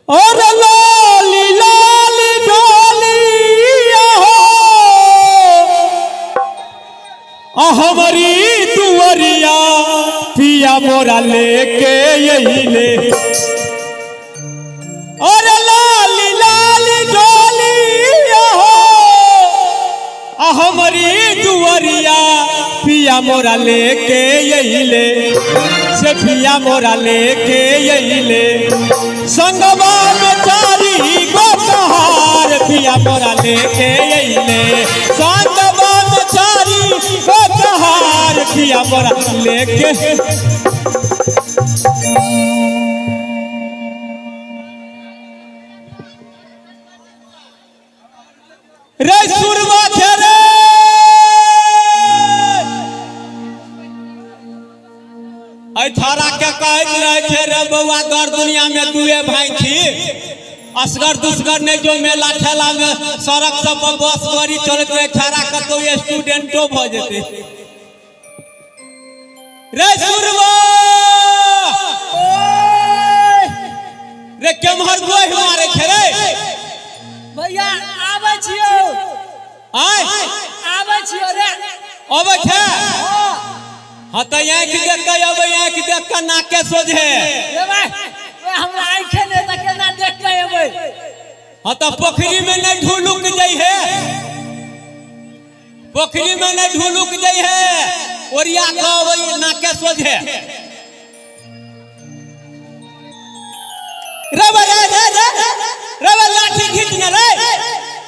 और लाली लाली डोलिया हो हमारी दुअरिया पिया मोरा लेके यही ले और लाली लाली डोलिया हो हमारी दुअरिया पिया मोरा लेके यही ले से पिया मोरा लेके यही ले संगवा में चारी गो कहार पिया मोरा लेके यही ले संगवा में चारी गो कहार पिया मोरा लेके। रे सुरवा छे रे एहि छौड़ा के कहैत रहै छै रे बौआ, दर दुनिया में दुए भाई छी, असगर दुसगर नहि जो मेला ठेला में सड़क सब पर बस गाड़ी चलैत रहे, छौड़ा कतौ स्टूडेंटो भऽ जेतै। रे सुरवा रे, केम्हर गोहि मारे छै रे? भैया आबै छियौ। आय आबै छियौ रे। अबै छै? हाँ तऽ आँखि देख कऽ अबै, आँखि देख कऽ नाके सोझे। रे भाई, ओए हमरा आँखे नहि तऽ केना देख कऽ एबै? हाँ तऽ पोखरी में नहि ढुलुक जाइ है, पोखरी में नहीं ढुलुक जाइ है, ओरिया कऽ अबै नाके सोझे। रे बा रे रे रे रे बा, लाठी घीच ना रे,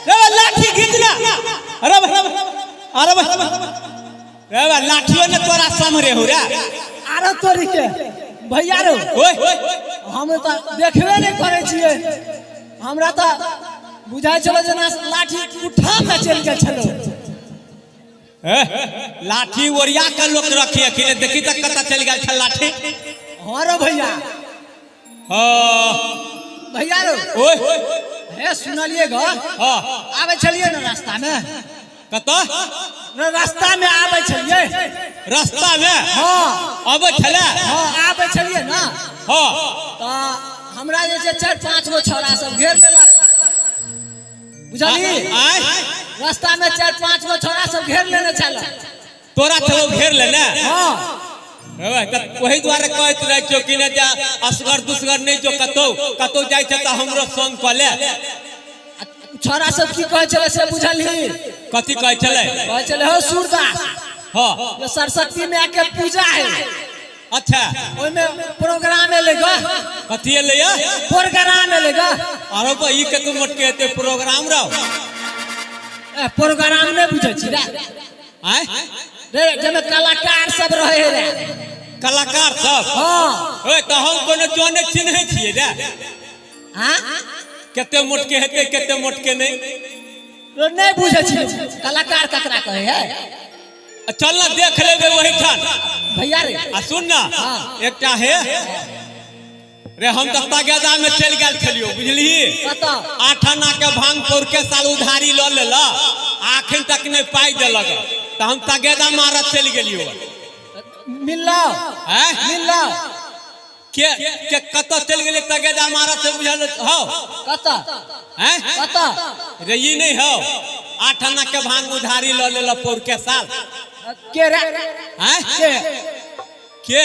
रे बा लाठी घीच ना। अरे बा, अरे बा रे बा, लाठियो ने तोरा समरे हो रे। आरो तोरी के भैया रो। ओए। हम तऽ देखबे नहि करै छियै, हमरा तऽ बुझाइ छलो जेना लाठी उठा कऽ चलि गेल छलो। ए, लाठी ओरिया के लोक रखिए कि नहीं, देखी तक कतऽ चलि गेल छल लाठी। हाँ रो भैया। हाँ। भैया रो। ओए। हे सुनलिए ग? हाँ। आबै छलियै ने रास्ता में। कतऽ? ने रास्ता में आबै छलियै। रास्ता में? हाँ। अबै छलै? हाँ, आबै छलियै ने। हाँ। तऽ हमरा जे छै 4-5 गो छौड़ा सब घेर लेलक, बुझलियै? आय। रास्ता में 4-5 गो छौड़ा सब घेर लेने छल। तोरा छलौ घेर लेने? हाँ। हे, तऽ ओहि दुआरे कहैत रहै छियौ कि नहि जा असगर दुसगर नहि जो, कतौ कतौ जाइ छै तऽ हमरो संग कऽ ले। आ छौड़ा सब की कहै छलै से बुझलही? कथी कहै छलै? कहै छलै, हो सूरदास, हाँ। जे सरस्वती माय के पूजा है। अच्छा। ओहिमे प्रोग्राम एलै ग। कथी एलै या? प्रोग्राम एलै ग। आरो बा, ई कतौ मोटके हेतै प्रोग्राम रौ? ए, प्रोग्राम नहि बुझै छी रे? आँय? रे, जाहिमे कलाकार सब रहै है रे। कलाकार सब? हाँ। ओए, तऽ हम कोनो जने चिन्है छियै रे? हाँ? कते मोटके हेतै, कते मोटके नहि। रे, नहि बुझै छी कलाकार ककरा कहै है? चल ना, देख लेबै वही ठान। भैया रे। आ सुन ना। हाँ। एकटा हे रे, हम तऽ तगेदा में चलि गेल छलियौ, बुझलिही? कतऽ? 8 आना के भांग पौरके साल उधारी लऽ लेलक, आ अखन तक नहि पाइ देलक, तऽ हम तगेदा मारत चलि गेलियौ। मिललौ? आँय? मिललौ? के के कतऽ चलि गेलै तगेदा मारत से बुझल हौ? कतऽ? आँय? कतऽ? रे, ई नहि हौ, 8 आना के भांग उधारी लऽ लेलक पौरके साल। के रे? आँय? के? के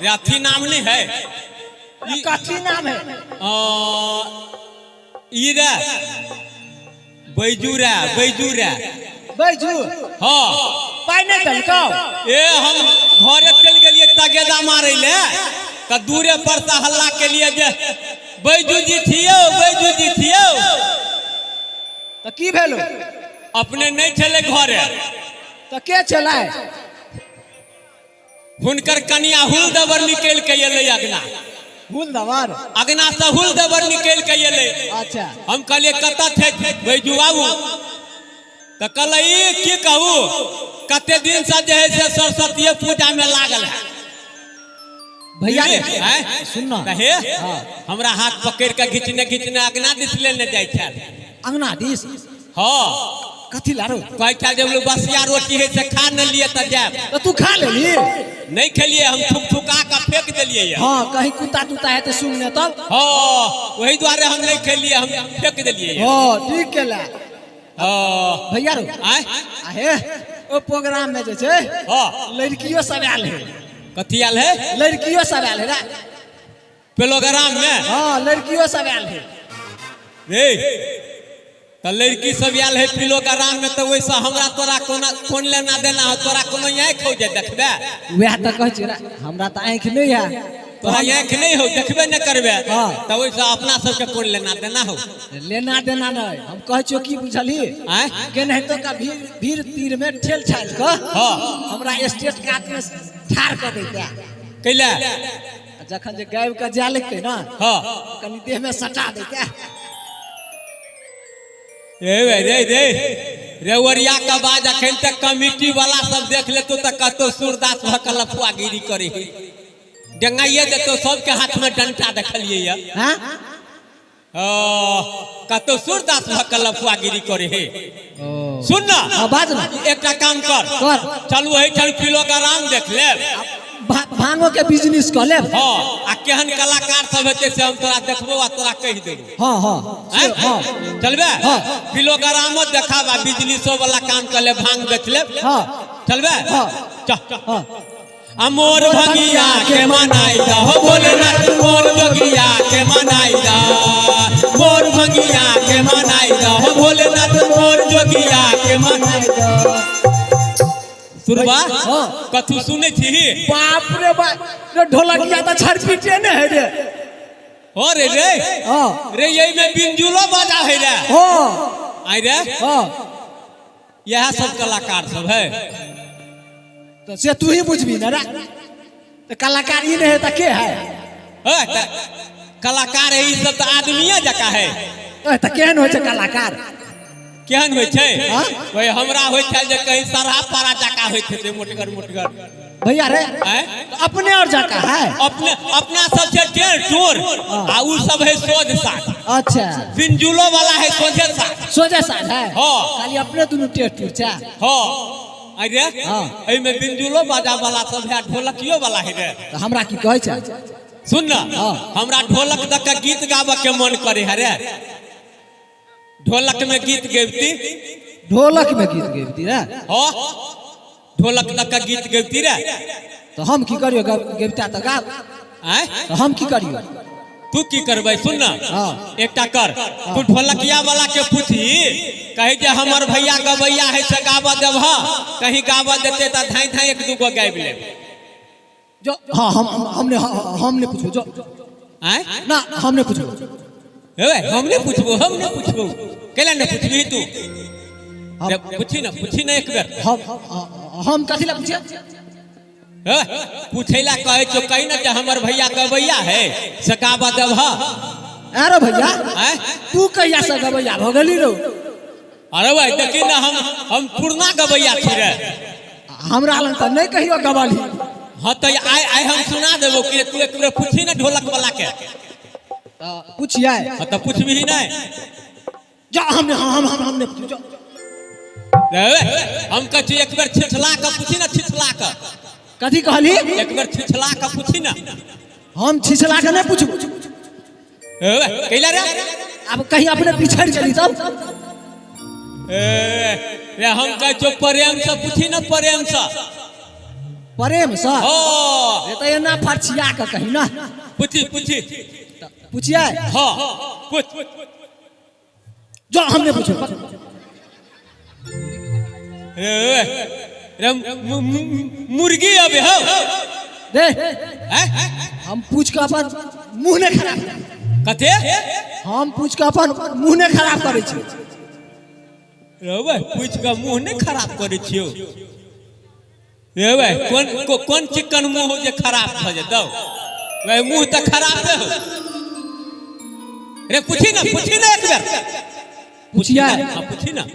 रे? अथी नाम नहीं है। कथी नाम है? ई रे बैजू रे, बैजू रे। बैजू? हाँ। पाइ नहि देलकौ? ए, हम घरे चलि गेलियै तगेदा मारै ले, तऽ दूरे पर से हल्ला केलियै जे बैजू जी छियौ, बैजू जी छियौ। तऽ की भेलो? अपने नहि छलै घरे। तऽ के छलै? हुनकर कनिया हुल दबर निकलि के एलै अगना। हुल दबर? अगना से हुल दबर निकलि के एलै। अच्छा। हम कहलियै, कतऽ छै बैजू बाबू? तऽ कहलै, ई की कहू, कते दिन से जे है से सरस्वतीये पूजा में लागल है। भैया रे। आँय? सुन ना। तऽ हे। हाँ। हमरा हाथ पकड़ि के घिचने घिचने अगना दिस लेने जाइ छल। अंगना दिस? हाँ। कथी लारो? कहै छल जे बसिया रोटी है से खा न लिए तऽ जायब। तऽ तू खा लेली? नहि खेलिए, हम थुक थुका कऽ फेंक देलिए ये। हाँ, कहीं कुत्ता तुत्ता है तो सुन ले तब। हाँ, वही दुआरे हम नहीं खेलिए, हम फेंक देलिए ये। हाँ, ठीक केला। हाँ। भैया रो। आय? आहे ओ प्रोग्राम में जे छै, हाँ। लड़कियों सब आयल है। कथी आयल है? लड़कियों सब आयल है रे। प्रोग्राम में? हाँ, लड़कियों सब आयल है। रे तऽ लड़की सब आयल है प्रोग्राम में, तऽ ओहिसँ हमरा तोरा कोना कोन लेना देना हो? तोरा कोनो आँखि हो जे देखबे? वएह तऽ कहै छियै रे, हमरा तऽ आँखि नहि है। तोरा आँखि नहि हो, देखबे नहि करबे। हाँ। तऽ ओहिसँ अपना सबके कोन लेना देना हो? लेना देना नहि, हम कहै छियौ की बुझलही? आँय? केनाहितो का भीड़ भीड़ तीर में ठेल ठाल कऽ हाँ। हमरा स्टेज कात में ठाढ़ कऽ दैते। कैला? आ जखन जे गाबि कऽ जाय लगतै ने, हाँ। कनि देह में सटा दैते। रे रे रे रे, ओरिया के बाद अखन तक कमिटी वाला सब देख लेतो तऽ कहतो सूरदास भऽ कऽ लफुआगिरी करे है, डेंगाइए देतो सबके हाथ में डंटा। देखलिए ये। हाँ? कतो सूरदास भऽ कऽ लफुआगिरी करे है। सुन ना। हाँ, बाज ना। एकटा काम कर। कर। चलू एहिठाम किलोग्राम देख लेब। भांगो के बिजनेस कऽ लेब। हाँ, आ केहन कलाकार सब हेतै से हम तोरा देखबो आ तोरा कहि देबो। हाँ हाँ आँय? हाँ। चलबे? हाँ। किलोग्रामो देखाब आ बिजनेसो वाला काम कर लेब, भांग बेच लेब। हाँ। चलबे? हाँ। चल। हाँ। आ मोर भंगिया के मनाई दा हो भोलेनाथ, मोर जोगिया के मनाई दा। मोर भंगिया के मनाई दा हो भोलेनाथ, मोर जोगिया के मनाई दा। सुनबा? हाँ। कथू सुनै छी? बाप रे बाप रे, ढोलकिया तऽ छरपीटे ने है रे। हो रे रे। हाँ। रे, यही में बिंजुलो बाजा है रे। हाँ। आई रे। हाँ। यह सब कलाकार सब है। तो से तू ही बुझबी ना रे, तो कलाकार ही नहीं है तो के है? है, त कलाकार है ई सब तऽ आदमीये जकाँ है। ए, तऽ केहन होइ छै कलाकार? केहन होइ छै? हाँ? वही हमरा होइ छल जे कहीं सरहा पारा जकाँ होइत हेतै, मोटगर मोटगर। भैया रे। आँय? तो अपने और जाका है। अपने अपना सब छै टेढ़ टोर आ उ सब है सोझ साथ। अच्छा। बिंजुलो वाला है सोझे साथ। सोझे साथ है। हाँ। खाली अपने दुनू टेढ़ टूर छै। हाँ, अरे। हाँ। एहिमे बिंजुलो बाजा वाला सब है, ढोलकियो वाला है रे। तऽ हमरा की कहै छै? सुन ना। हाँ। हमरा ढोलक दऽ के गीत गाबऽ के मन करे है रे, ढोलक में गीत गबती। ढोलक में गीत गबती रे? हाँ, ढोलक दऽ के गीत गबती रे। तऽ हम की करियो? गबिता तऽ गाब। आँय? तऽ हम की करियो? तू की करबै, सुन ना। हाँ। एकटा कर, तू ढोलकिया वाला के पूछी, कही जे हमर भैया गबैया है से गाबऽ देबह? कहीं गाबऽ देते तऽ धाई धाई एक दूगो गाबि लेब। जो हाँ, हम हमने हमने पूछो जो। आँय? ना, हमने पूछो। हे, हम नहि पूछबो, हम नहि पूछबो। कैला नहि पूछबही तू? हम रे, पूछी ना, पूछी ना एक बेर। हम कथी ला पूछे? हे, पूछै ला कहै छौ, कही ना जे हमर भैया गबैया है से गाबऽ देबह? अरे भैया। आँय? तू कहिया से गबैया भऽ गेली रो? अरे भाई, देखी ना, हम पुरना गबैया छी रे। हमरा लग तऽ नहि कहियो गबलही। हाँ, तऽ आइ आइ हम सुना देबो कि तू एक बेर पूछी ना ढोलक वाला के। तऽ पूछिए। हाँ, तऽ पूछबही नहि? जा, हमने हम हम हमने पूछो जो। रे, हम कहै छी एक बेर छिछला कऽ पूछी ना, छिछला कऽ। कथी कहली? एक बेर छिछला कऽ पूछी ना। हम छिछला के नहि पूछबो। हे, कैला रे? आब कहीं अपने पिछड़ गेली तब। ए रे, हम कहै छियौ प्रेम से पूछी ना, प्रेम से। प्रेम से? हाँ। रे, तऽ एना फरछिया के कही ना। पूछी, पूछी। तऽ पूछिए? हाँ, पूछ। जो, हमने पूछो। रे रे, मुर्गी अबे हो। रे। हैं? हम पूछ के अपन मुंह नहि खराब। कथे? हम पूछ के अपन मुंह नहि खराब करै छी। रे भाई, पूछ के मुंह नहीं खराब करै छियौ रे भाई? कोन कोन चिकन मुंह हो जे खराब भऽ जेतौ? भाई, मुंह तऽ खराबे हो रे। पूछी ना, पूछी ना एक बेर। पूछिए? हाँ, पूछी ना।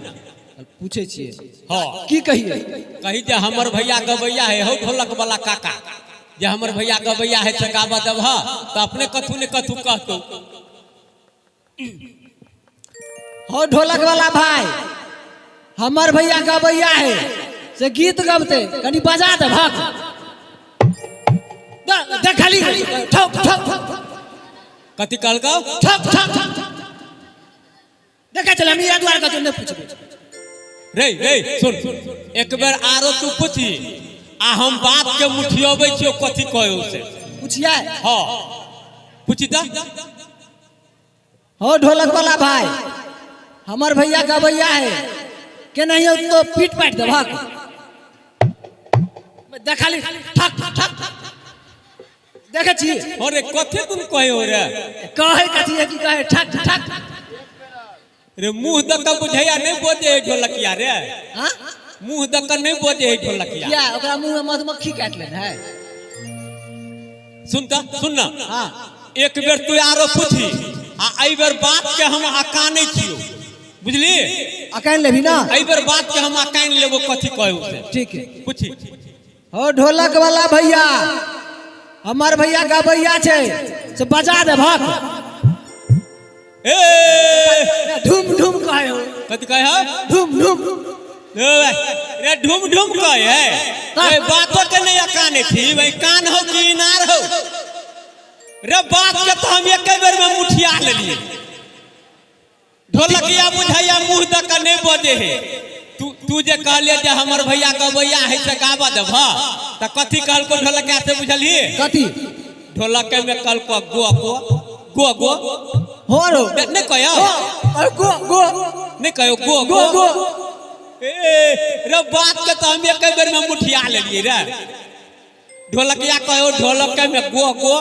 पूछै छियै। हाँ। की कहिए? कही जे हमर भैया गबैया है, हौ ढोलक वाला काका, जे हमर भैया गबैया है से गाबऽ देबह? तऽ अपने कथू ने कथू कहतौ। हो ढोलक वाला भाई। हमर भैया गबैया है से गीत गबते, कनी बजा दे भाग। देखली ठक ठक। कथी कहलकौ? ठक ठक। देखै छलै हम इएह दुआरे कहै नहि पुछबै। रे रे सुन, एक बेर आरो तू पूछी आ हम बात के मुठियबै छियो, कथी कहौ से। पुछिए। हाँ, पूछी त। हो ढोलक वाला भाई, हमर भैया गबैया है के नहीं हो तो पीट पाट देबहक। देखली ठक ठक, देखै छी। अरे कथी तुम कहे हो रे? कहे कथी है की कहे ठक ठक। रे मुंह दक के बुझैया नहीं बजे है ढोलकिया रे। हाँ। मुंह दक के नहीं बजे है ढोलकिया। किया, ओकरा मुंह में मधुमक्खी काटि लेने है? सुन त, सुन ना। हाँ। एक बेर तू आरो पूछी आ एहि बेर बात के हम अकानै छियो, बुझली? अकान लेबी ना? एहि बेर बात के हम अकान लेबो, कथी कहू से। ठीक है। पूछी। हो ढोलक वाला भैया, हमर भैया गबैया छै से बजा दे भक। ए ढूम ढूम कहे हो। कथी कहे हो? ढूम ढूम। ए, रे ढूम ढूम कहे है? ए बातो के नहीं अकाने थी भाई, कान हो कि इनार हो रे? बात के तो हम एक बेर में मुठिया लेलिए। ढोलकिया बुझैया मुंह दक के नहीं बजे है। तू तू जे कहलिए जे हमर भैया गबैया है से गाबऽ देबह, तऽ कथी कहलको ढोलकिया से, बुझलिए? कथी? ढोलक में कहलको गो गो गो गो। हो रो। नहीं कहो? अरे गो गो। नहीं कहो गो? गो गो गो। ए रे बात के तो हम एक बेर में मुठिया लेलिए रे। ढोलकिया कहो ढोलक में गो गो।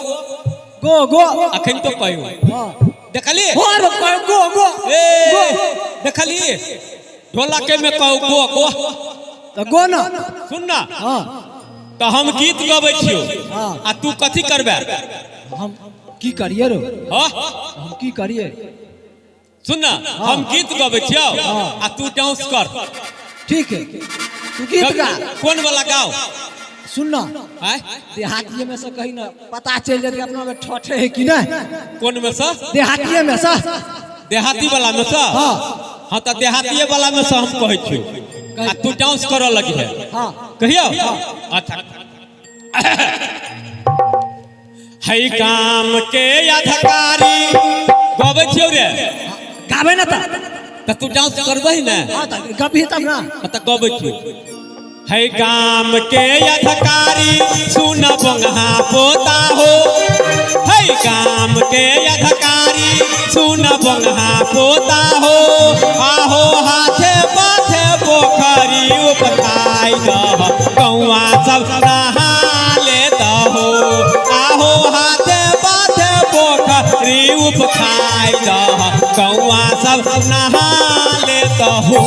गो गो। अखन तो कहो। हाँ। देखली? हो रो, कहे गो गो। ए देखली, ढोलक में कहो गो गो। तऽ गो ना। सुन ना। हाँ। तो हम गीत गबै छियो। हाँ। आ तू कथी करबे? हम की करिए रो? हाँ। हम की करिए? सुन ना, हम गीत गबै छियो हाँ। आ तू डांस कर। ठीक है, तू गीत गा। कोन वाला गाओ? सुन ना। आय? देहातिये में से कहीं ना पता चल जाए कि अपना में ठोठे है कि नहीं। कोन में से? देहातिये में से। देहाती वाला में से। हाँ। हाँ, तऽ देहातीये वाला में से हम कहै छियो आ तू डांस करऽ लगी है। हाँ। कहियो। अच्छा, है काम के अधिकारी गबै छियौ रे। गाबे ना तऽ। तऽ तू डांस करबही ने? हाँ, तऽ गबही तब ना। हाँ, तऽ गबै छियौ। है गाम के अधिकारी सुन बंगहा पोता हो, है गाम के अधिकारी सुन बंगहा पोता हो, आहो हाथे पाथे पोखरी उपकाई दह, गौआ सब नहा लेत हो, आहो हाथे पाथे पोखरी उपखाई दह, गौआ सब नहा लेत हो।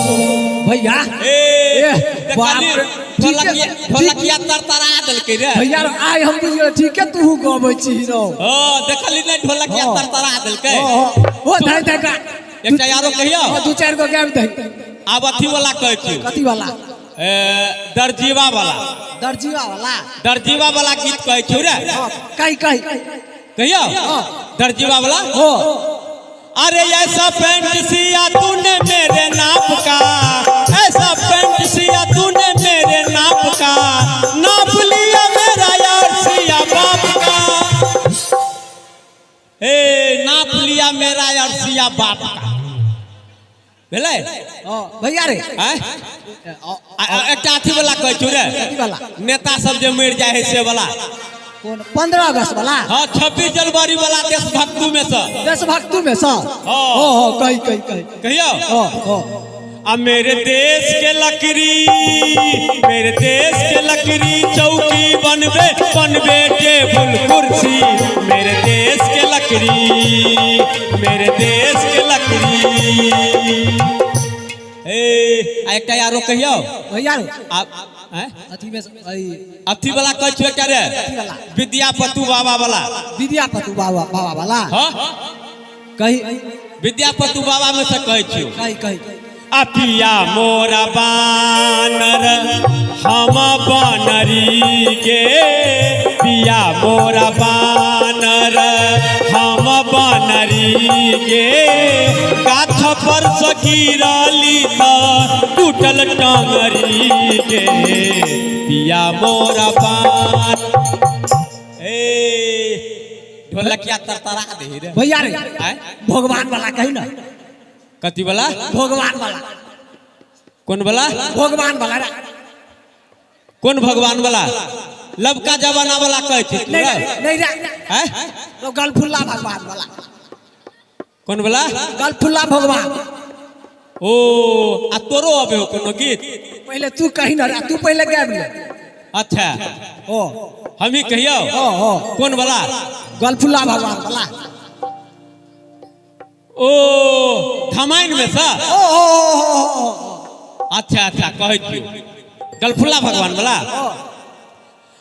भैया। ए ए, बाप देखली? रे। ढोलकिया ढोलकिया तरतरा देलकै रे। भैया, आइ हम बुझि गेलियै, ठीके तू गबै छी रौ। हँ, देखली नहि, ढोलकिया हाँ। तरतरा देलकै। हो हो, धै धै गा। एकटा आरो कहियौ? हाँ, दू चारि गो गाबि दही। आब अथी वाला कहै छियौ। कथी वाला? ए, दर्जीवा वाला। दर्जीवा वाला। दर्जीवा वाला गीत कहै छियौ रे। हाँ, कही कही। कहियौ? हाँ। दर्जीवा वाला। हो। अरे ऐसा पैंट सिया तूने मेरे नाप का, ऐसा पैंट सिया तूने मेरे नाप का, नाप लिया मेरा यार सिया बाप का, ए नाप लिया मेरा यार सिया बाप का, भेलै? हाँ, भैया रे। आँय? एकटा अथी वाला कहै छियौ रे। कथी वाला? नेता सब जे मरि जाइ है से वाला। कोन, 15 अगस्त वाला? हाँ, 26 जनवरी वाला, देशभक्तू में से। देशभक्तू में से। हाँ। हो हो, कही कही कही। कहियौ? हो हो। आ मेरे देश के लकड़ी, मेरे देश के लकड़ी चौकी बनबे, बनबे टेबुल कुर्सी, मेरे देश के लकड़ी, मेरे देश के लकड़ी। ए आ एकटा आरो कहियौ? भैया रे। आ आँय? अथी में से- अथी वाला कहै छियौ एकटा रे। वाला? विद्यापतु बाबा वाला। विद्यापति बाबा बाबा वाला। हाँ। कही। विद्यापतु बाबा में से कहै छियौ। कही कही। अपिया मोरा बानर हम बनरी गे, पिया मोरा बानर हम बनरी। टंगरी गे, गाछ पर से गिरली त टूटल टंगरी गे, पिया मोरा पान। ए ढोलकिया तरतरा दे रे। भैया रे। आय? भगवान वाला कही ना। कथी वाला? भगवान वाला। कौन वाला? भगवान वाला रे। कौन भगवान वाला? लबका जमाना वाला कहै छी तू? नहीं। रे? नहीं रे। आय? तो गलफुल्ला भगवान वाला। कौन वाला? गलफुल्ला भगवान। ओ आ तोरो अबे हो कोनो गीत? पहले तू कही ना रे, तू पहले गाबि ले। अच्छा। ओ। हम ही कहियो? ओ ओ। कौन वाला? गलफुल्ला भगवान वाला। ओ धमाइन में सा? ओ ओ ओ ओ, ओ। अच्छा अच्छा, कहै छियौ गलफुल्ला भगवान वाला।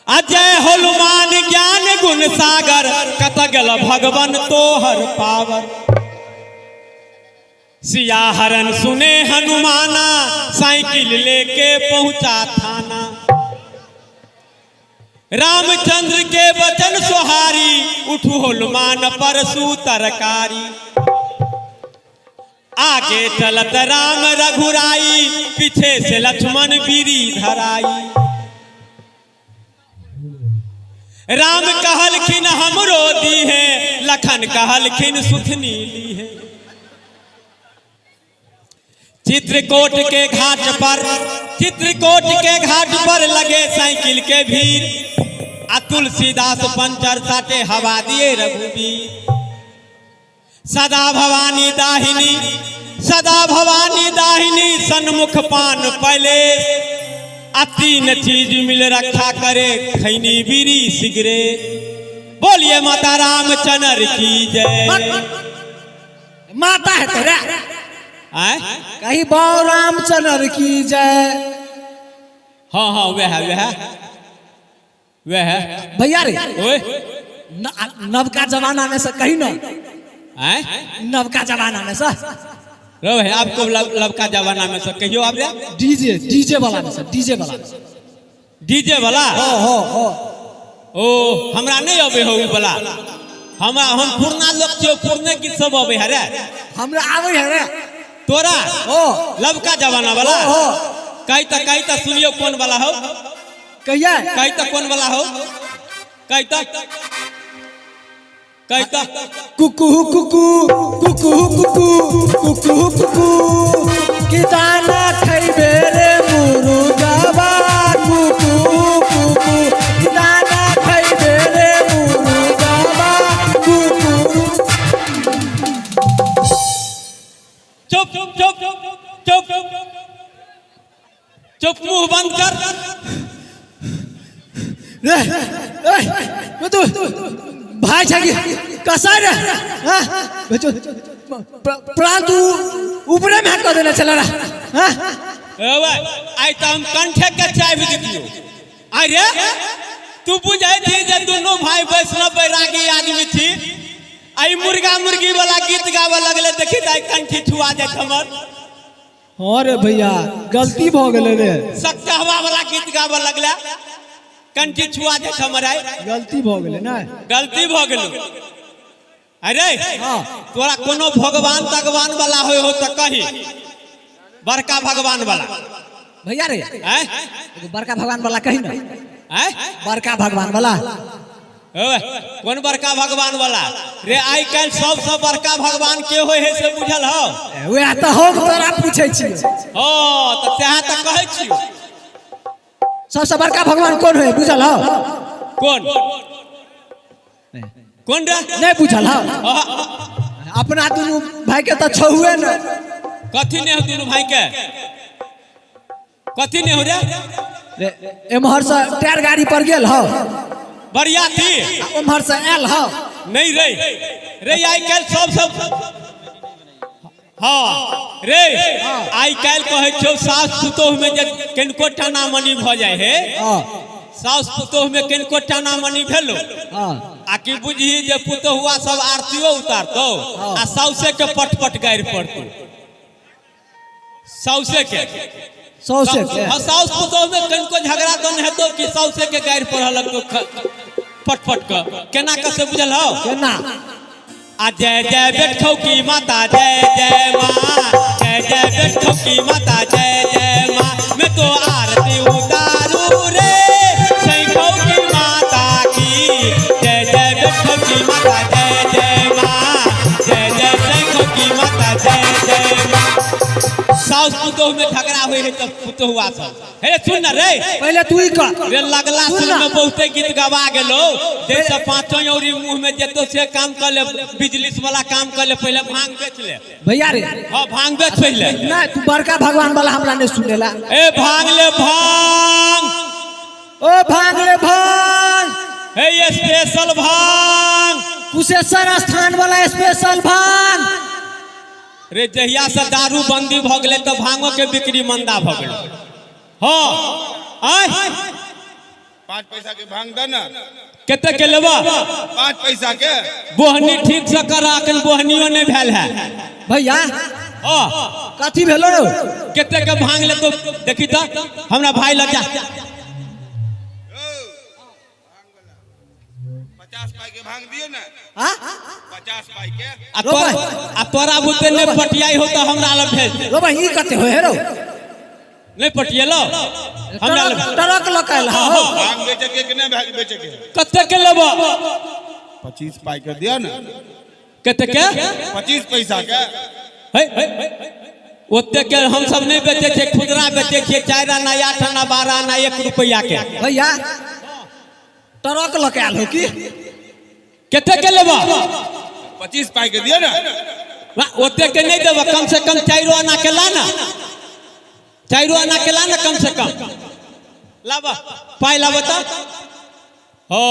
अजय हनुमान ज्ञान गुण सागर, कत गेल भगवान तोहर पावर। सिया हरन सुने हनुमाना, साइकिल लेके पहुंचा थाना। रामचंद्र के वचन सोहारी, उठू हनुमान परसु तरकारी। आगे चलत राम रघुराई, पीछे से लक्ष्मण बीरी धराई। राम कहलखिन हमरो दी है, लखन कहलखिन सुथनी ली है। चित्रकूट के घाट पर, चित्रकूट के घाट पर लगे साइकिल के भीड़, आ तुलसीदास पंचर साटे हवा दिए रघुबीर। सदा भवानी दाहिनी, सदा भवानी दाहिनी, सन्मुख पान पैलेस। आ तीन चीज मिल रखा करे, खैनी बीड़ी सिगरेट। बोलिए माता रामचंद्र की जय। माता है तेरा। आय? कहीं बाओ रामचंद्र की जय। हाँ हाँ, वह है वह है वह है। भैया रे। ओए। नवका जमाना में से कही ना। आय? नवका जमाना में से। रो भाई, आपको लबका जमाना में से कहियो आप रे। डीजे, डीजे वाला में से, डीजे वाला में से। डीजे वाला? हो हो हो। ओ हमरा नहीं अबे हो उ वाला। हमरा हम पुरना लोग छियो, पुरने गीत सब अबे है रे। हमरा आवे है रे। तोरा? ओ। लबका जमाना वाला? हो। कही त, कही त सुनियो कौन वाला हो। कहिया? कही त कौन वाला हो, कही त, कही त। कुकू कुकू कुकू कुकू कुकू कुकू, कि दाना खैबे रे मुर्गावा, कुकू कुकू, कि दाना खैबे रे मुर्गावा, कुकू। चुप चुप चुप चुप, मुंह बंद कर। रे ए तू भाई छै कि कसाई रे? हाँ? बेचो, प्राण तू ऊपरे में कऽ देने छला रे। हाँ? ए भाई, आइ त हम कंठे के चाबि दितियो। अरे तू बुझै छी जे दुनू भाई वैष्णव बैरागी आदमी छी, आई मुर्गा मुर्गी वाला गीत गाबऽ लगले, देखी त आइ कंठी छुआ जाइत हमर। हाँ रे भैया, गलती भऽ गेलै रे। सकचहवा वाला गीत गाबऽ लगले, कंठी छुआ जाइत हमर आइ। गलती भऽ गेलै ने। गलती भऽ गेलो। अरे हाँ। तोरा कोनो भगवान तगवान वाला होय हो तऽ कही, बड़का भगवान वाला। भैया रे। आँय? एगो बड़का भगवान वाला कही ना। आँय? बड़का भगवान वाला। ओए, कोन बड़का भगवान वाला रे? आइ काल्हि सबसँ बड़का भगवान के होय है से बुझल हौ? वएह तऽ हम तोरा पूछै छियौ। हँ तऽ सएह तऽ कहै छियौ। सबसँ बड़का भगवान कोन होय बुझल हौ? कोन कोन रे? नहि बुझल हौ? अहा, अपना दुनू भाई के तऽ छहुए ने। कथी नहि हो दुनू भाई के? कथी नहि हो रे? रे, एम्हर से टायर गाड़ी पर गेल हौ? बरियाती। आ ओम्हर से आयल हौ? नहीं रे रे, आइ काल्हि सब सब हाँ रे, आइ काल्हि कहै छौ सास पुतोह में जे किनको टाना मनी भऽ जाइ है, हाँ। सास पुतोह में किनको टाना मनी भेलो हाँ। आ कि बुझही जे पुतोहुआ सब आरतियो उतारतौ हाँ। आ साउसे के पट पट गारि पड़तौ, साउसे के। सौसे के? हाँ, साउस पुतोह में किनको झगड़ा तो नहीं हेतौ कि साउसे के गारि पढ़ लगतौ पट पट क। केना के से बुझल हौ? केना? आ जय जय बैठो की माता जय जय माँ, जय जय बैठो की माता जय जय माँ। मैं तो आरती उतारू रे सैखो की माता की। जय जय बैठो की माता जय जय माँ, जय जय सैखो की माता जय जय माँ। साउस पुतोह में झगड़ा हुए है तो पुतोहुआ सब हे सुन ना रे, पहले तू ही कह रे लगला सुन सुन ना। में बहुते गीत गवा गेलो, जैसे पांचों औरी मुंह में जेतो से काम कर ले, बिजली वाला काम कर ले, पहले भांग बेच ले। भैया रे हाँ भांग बेच पहले। नहीं तू बड़का भगवान वाला हमरा नहीं सुनेला। ए भांग ले भांग, ओ भांग ले भांग, हे ये स्पेशल भांग, कुशेश्वर स्थान वाला स्पेशल भांग। रे जहिया से दारू बंदी भ गेलै तऽ भांगो के बिक्री मंदा भ गेलै। हाँ आय 5 पैसा के भांग दे ना। कते के लेबा? 5 पैसा के। बोहनी ठीक से करा, अखन बोहनियो नहीं भेल है भैया। हाँ कथी भेलो रो? कते के भांग ले तो देखी तो हमरा भाई लग जा। 50 पाई के भांग दियो ना। हाँ? 50 पाई के। आ तोरा, आ तोरा बुते नहीं पटियाई हो तो हमरा लग भेज दे। रो भाई ई कते होय रो? नहीं पटियलो हमरा लग। ट्रक लकायल हो। भांग बेचे के कि नहीं भांग बेचे के? कते के लेबो? 25 पाई के दियो ना। कते के? 25 पैसा के। हे ओते के हम सब नहीं बेचे छियै, खुदरा बेचे छियै, 4 आना 8 आना 12 आना 1 रुपया के। भैया ट्रक लकायल हो की? कते के लेबो? 25 पाई के दियो ना। ओते के नहीं देबो, कम से कम 4 आना के ला ना, 4 आना के ला ना कम से कम। लाबा पाई लाबा त। हो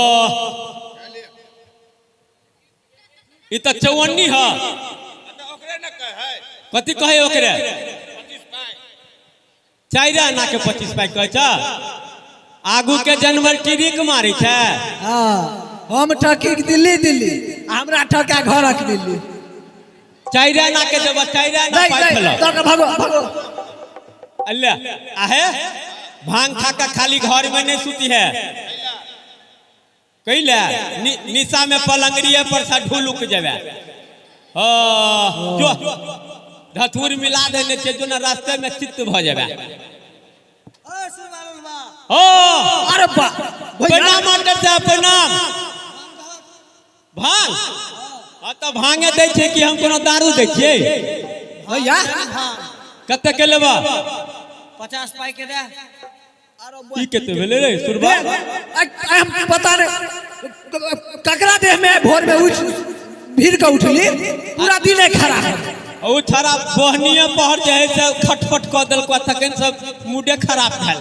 ई त 54 ह। ओकरे न कहै। कथी कहै ओकरे? 25 पाई। 4 आना के 25 पाई कहै छ। आगू के जानवर टिरिक मारै छै। हाँ हम ठकी दिल्ली दिल्ली, हमरा ठका घरक दिल्ली। 4 आना के देबो, 4 आना नहीं पाई नहीं छलो। तो भागो भागो। अल्लाह आहे भांग खा के खाली घर में नहीं सूती है। कैला निशा में पलंगड़िए पर से ढुलुक जावे। हाँ जो धतूर मिला देने छे जो ना रास्ते में चित्त भ जावे। ओ अरे बा प्रणाम मास्टर साहब प्रणाम। भांग हाँ तो भांगे दै छै कि हम कोनो दारू दै छियै? भैया कते के लेबा? 50 पाई के दे। ई कते भेलै रे सुरबा? हम पता नहीं ककरा देह में भोर में उठ भीड़ के उठली, पूरा दिन खड़ा है। ओ छड़ा बोहनिए पहर जे है से खटपट क देलको, तखन सब मूडे खराब भेल।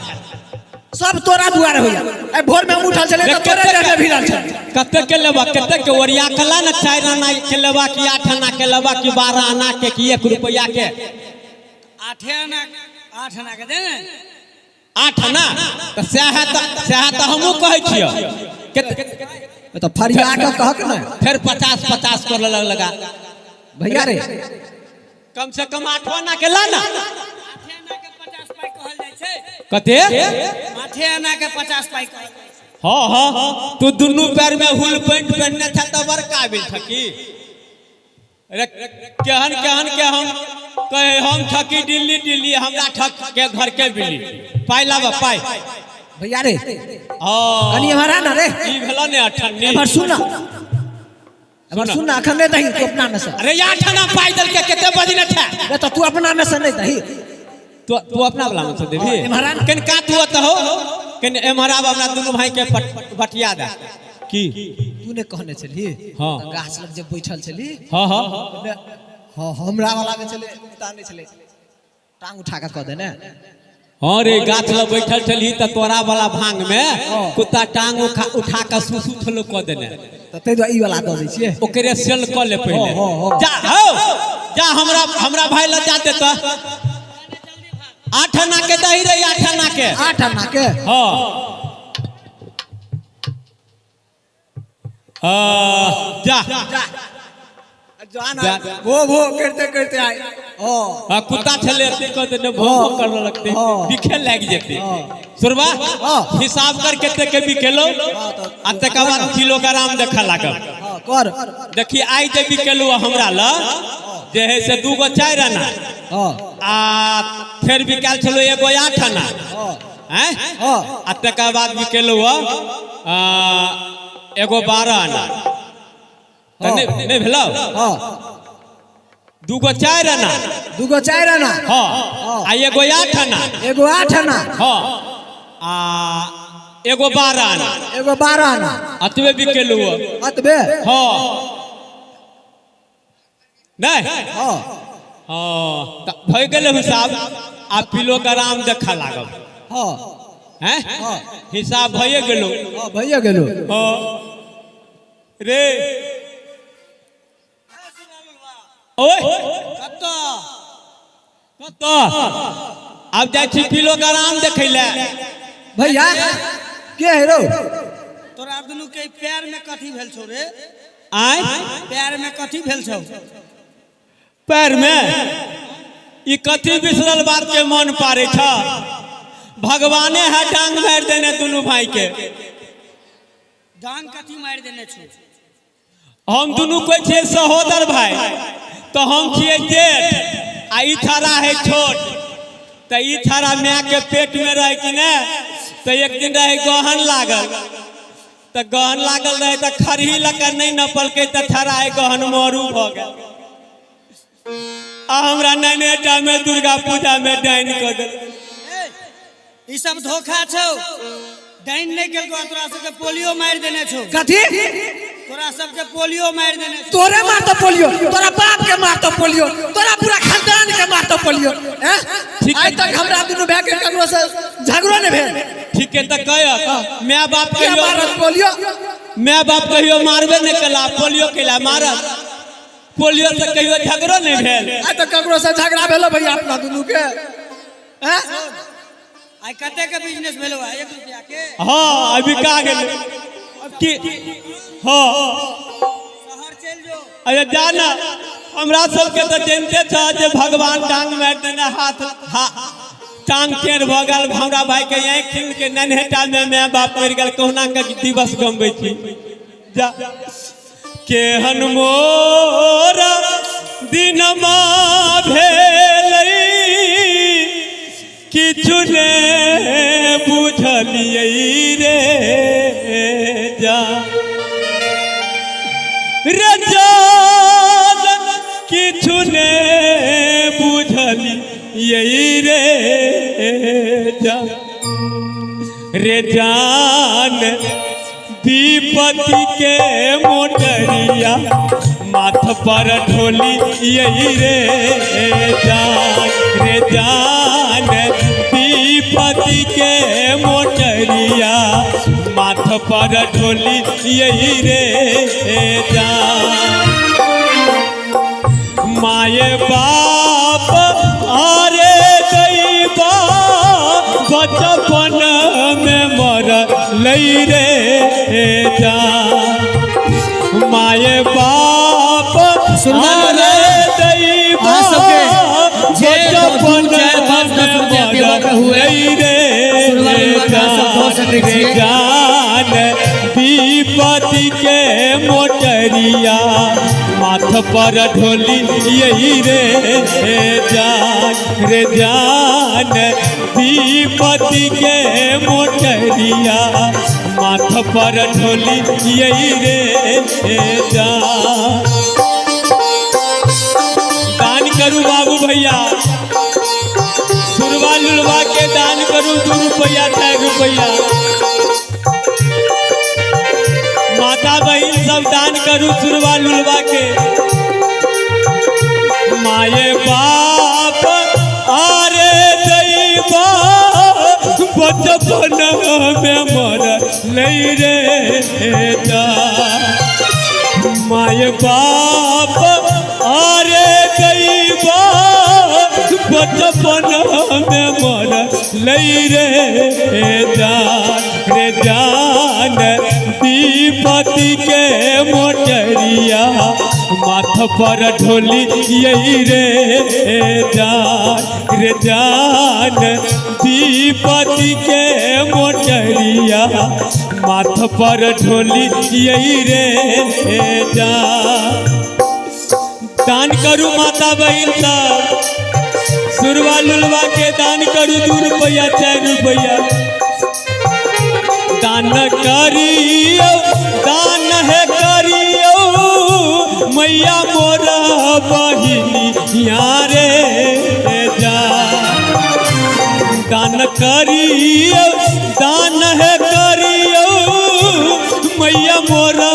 सब तोरा दुआरे होइया। ए भोर में हम उठल छलै त तोरे देह में भिड़ल छलै। कते के लेबा? कते के ओरिया के ला ना, 4 आना के लेबा कि 8 आना के लेबा कि 12 आना के कि 1 रुपया के? 8 आना, 8 आना के दे ने। 8 आना त सएह त, सएह त हमहूँ कहै छियौ। त फरिया के कहक ने। फेर 50 50 कर लग लगा। भैया रे कम से कम 8 आना के ला ना। 8 आना के 50 पाई कहल जाइ छै। कते? 8 आना के 50 पाई कहल जाइ छै। हाँ हाँ तू दुनू पैर में हुल पैंट पहनने छ त बड़ काबिल छकी। अरे केहन केहन के हम कहे हम ठकी दिल्ली दिल्ली, हमरा ठक के घर के बिल्ली। पाई लाबा पाई। भैया रे हाँ कनी हमारा ना रे ई भेला ने अठन्नी। एमहर सुन ना, एमहर सुन ना, अखन नहीं दही तू अपना में से। अरे 8 आना पाई दल के कते बजने छ? रे तो तू अपना में से नहीं दही। तू तू अपना वाला में से देबी? एम्हर आ ना। कन का तू अत हो कन एम्हर आब, हमरा दुनू भाई के बटिया दे। की तू ने कहने छली? हाँ। त गाछ लग जे बैठल छली। हाँ हाँ हाँ हमरा वाला में छले, उतार नहीं छले, टांग उठा के कह दे ने। हाँ रे गाछ लग बैठल छली त तोरा वाला भांग में कुत्ता टांग उठा के सुसु छलो क देने। त तै दुआरे ई वाला दऽ दै छियै। ओकरे सेल क ले पहिले। हाँ, हाँ। जा हो जा, हमरा हमरा भाई लग जा दे त। 8 आना के दही रे, 8 आना के। 8 आना के? हाँ जा जा भो भो करते करते आए। हाँ कुत्ता छले एते कह देने भो भो करऽ लगते, बिखे लागि जेते। सुरबा हिसाब कर कते के बिकेलो, आ तकर बाद किलोग्राम देखऽ लागल। हाँ कर। देखी आइ जे बिकेलू हमरा ल जे है से 2 गो 4 आना। हाँ। आ फेर बिकायल छलो एगो 8 आना। हाँ। हैं? हाँ। आ तकर बाद बिकेलू एगो 12 आना। तऽ नहि नहि भेलौ? हाँ। 2 गो 4 आना। 2 गो 4 आना। हाँ। आ एगो 8 आना। एगो 8 आना। हाँ। आ एगो 12 आना। एगो 12 आना। अतबे बिकेलू। अतबे? हाँ। नहीं? हाँ। हाँ, तऽ भऽ गेलै हिसाब। आ पिलो के आराम देखा लागल। हाँ। हैं? हाँ। हिसाब भइए गेलो। हाँ, भइए गेलो। हाँ। रे। ओए। कतऽ? कतऽ? आब जाइ छी पिलो के आराम देखै लए। भैया के है रौ? तोरा दुनू के पैर में कथी भेल छौ रे? आँय? पैर में कथी भेल छौ? पैर में? ई कथी बिसरल बात के मन पारे छ? भगवाने है डांग मारि देने दुनू भाई के। डांग कथी मारि देने छौ? हम दुनू कोई छियै सहोदर भाई, तो हम छियै जेठ आ ई छाड़ा है छोट। तो ई छाड़ा माय के पेट में रहे कि ने, तो एक दिन रहे गहन लागल। तो गहन लागल रहे तो खरही लऽ कऽ नहि नपलकै तऽ छाड़ा है गहन मरू भऽ गेल। आ हमरा नैनेटा में दुर्गा पूजा में डाइन कऽ देलकै। ई सब धोखा छौ। डाइन नहि केलकौ, तोरा सबके पोलियो मारि देने छौ। कथी? तोरा सबके पोलियो मारि देने छौ। तोरे मारतो पोलियो, तोरा बाप के मारतो पोलियो, तोरा पूरा खानदान के मारतो पोलियो। हैं? ठीक है। आइ तक हमरा दुनू भाई के ककरो से झगड़ो नहि भेल। ठीक है तऽ कह, my बाप के कहियो मारत पोलियो? My बाप कहियो मारबे नहि केला, पोलियो केला मारत? पोलियो से कहियो झगड़ो नहि भेल। आइ तक ककरो से झगड़ा भेलो भैया अपना दुनू के? हैं? आइ कते के बिजनेस भेलो है? 1 रुपया के? हाँ, अभी का गेलै कि हाँ। शहर चलि जो। अरे जाना, हमरा सबके तऽ जनते छ जे भगवान टांग मारि देने, हाथ टांग टेढ़ भऽ गेल। हमरा भाई के आँखि खुलि के नन्हेटा में my बाप मरि गेल, कहुना के दिवस गमबै छी। जा केहन मोर दिनमा भेलै, किछु ने बुझलियै रे जा रे जान, किछु ने बुझलियै रे जा रे जान। विपत्ति के मोटरिया माथ पर ढोली यही रे जान रे जान। विपत्ति के मोटरिया माथ पर ढोली यही रे जान। माये बाप आरे दैबा बचपन में मर लई रे जान। माये बाप आरे दैबा अहाँ सबके जे बचपन 2, 4, 5, 10 रुपया में देबऽ के मर हुए, लई रे सुरवा उरवा के अहाँ सब दऽ सकै रे छियै। जान। विपत्ति के मोटरिया माथ पर ढोली यही रे जान रे जान। विपत्ति के मोटरिया माथ पर ढोली यही रे जान। दान करू बाबू भैया, सुरवा लुलवा के दान करू 2 रुपया 4 रुपया। माता बहन सब दान करू सुरवा लुलवा के। माये बाप आरे दैबा बचपन में मर लई रे जा। माये बाप आरे दैबा बचपन में मर लई रे जान रे जान। विपत्ति के मोटरिया माथ माथ पर ढोली यही रे जान रे जान, विपत्ति के मोटरिया माथ पर ढोली यही रे जान। दान करू माता बहिन सब, सुरवा लुलवा के दान करू 2 रुपया 4 रुपया। दान करियो दान है करियो मैया मोरा बहिनी रे जा। दान करियो दान है करियो मैया मोरा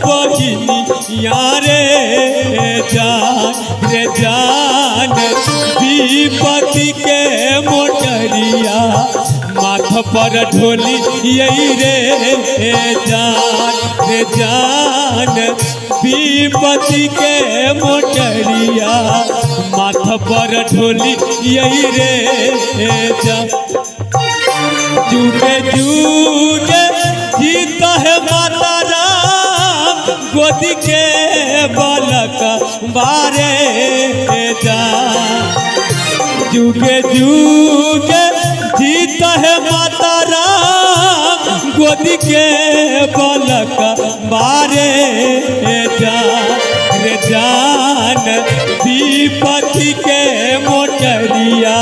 बहिनी रे जान रे जान, विपत्ति के मोटरिया माथ पर ढोली यही रे जान रे जान, विपत्ति के मोटरिया माथ पर ढोली यही रे जान। जुगे जुगे जीता है माता राम गोदी के बालक बारे जान। जुगे जुगे जीता है माता राम गोदी के बालक बारे जान रे जान, विपत्ति के मोटरिया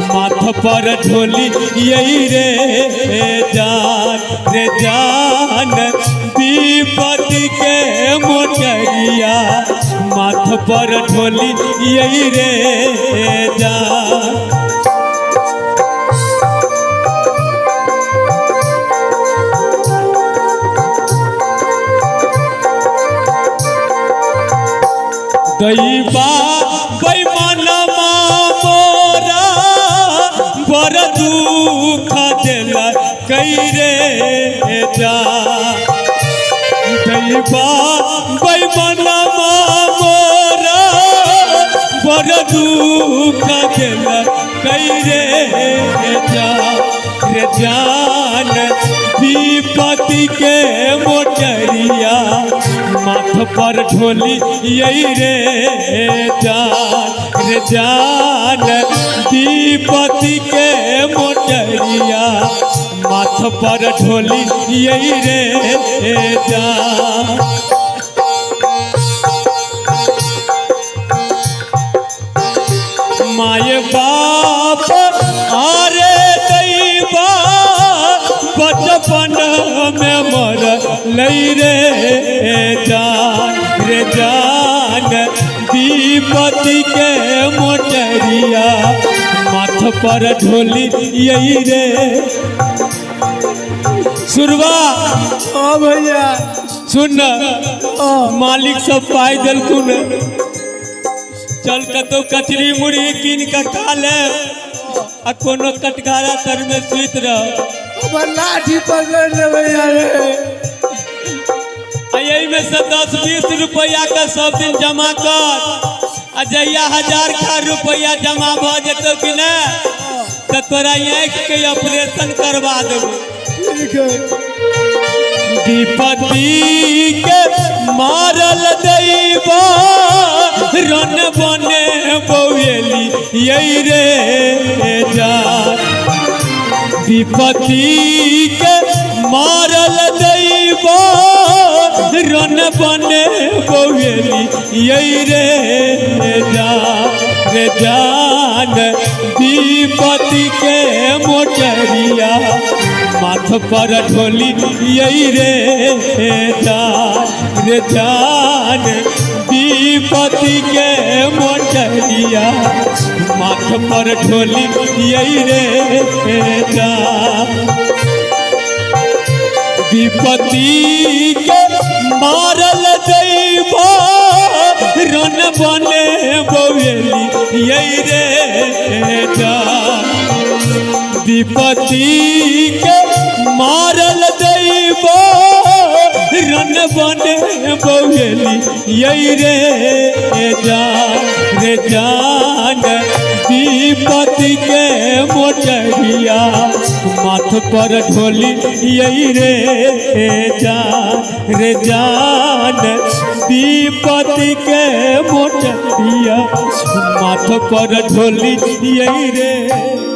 माथ पर ढोली यही रे जान रे जान, विपत्ति के मोटरिया माथ पर ढोली यही रे जान। दैबा बैमानमा मोरा बड़ दुख देला कई रे जा। दैबा बैमानमा मोरा बड़ दुख देला कई रे जा रे जान, विपत्ति के मोटरिया माथ पर ढोली यही रे जान रे जान, विपत्ति के मोटरिया माथ पर ढोली यही रे जान। माए बाप आरे दैबा बचपन में मर लई रे जान रे जान, विपत्ति के मोटरिया माथ पर ढोली यही रे। सुरवा ओ भैया सुन, मालिक सब पाई दिलकुन, चल कतौ कचरी मुरही कीन के खा ले आ कोनो कटघारा तर में सुति रह। हमर लाठी पकड़ ले भैया रे। आ एहि में से 10-20 रुपया के सब दिन जमा कर, आ जहिया 1000 खा रुपया जमा भ जेतौ कि ने त तोरा आँखि के ऑपरेशन करवा देबो। ठीक है। विपत्ति के मारल दैबा रन बने बौएली यही रे जान, विपत्ति के मारल दैबा रन बने बौएली यही रे जान रे जान, विपत्ति के मोटरिया माथ पर ढोली यही रे जान रे जान, विपत्ति के मोटरिया माथ पर ढोली यही रे जान। विपत्ति के मारल दैबा रन बने बौएली यही रे जान, विपत्ति के मारल दैबा रन बने बौएली यही रे जान रे जान, विपत्ति के मोटरिया माथ पर ढोली यही रे जान रे जान, विपत्ति के मोटरिया, माथ पर ढोली रे।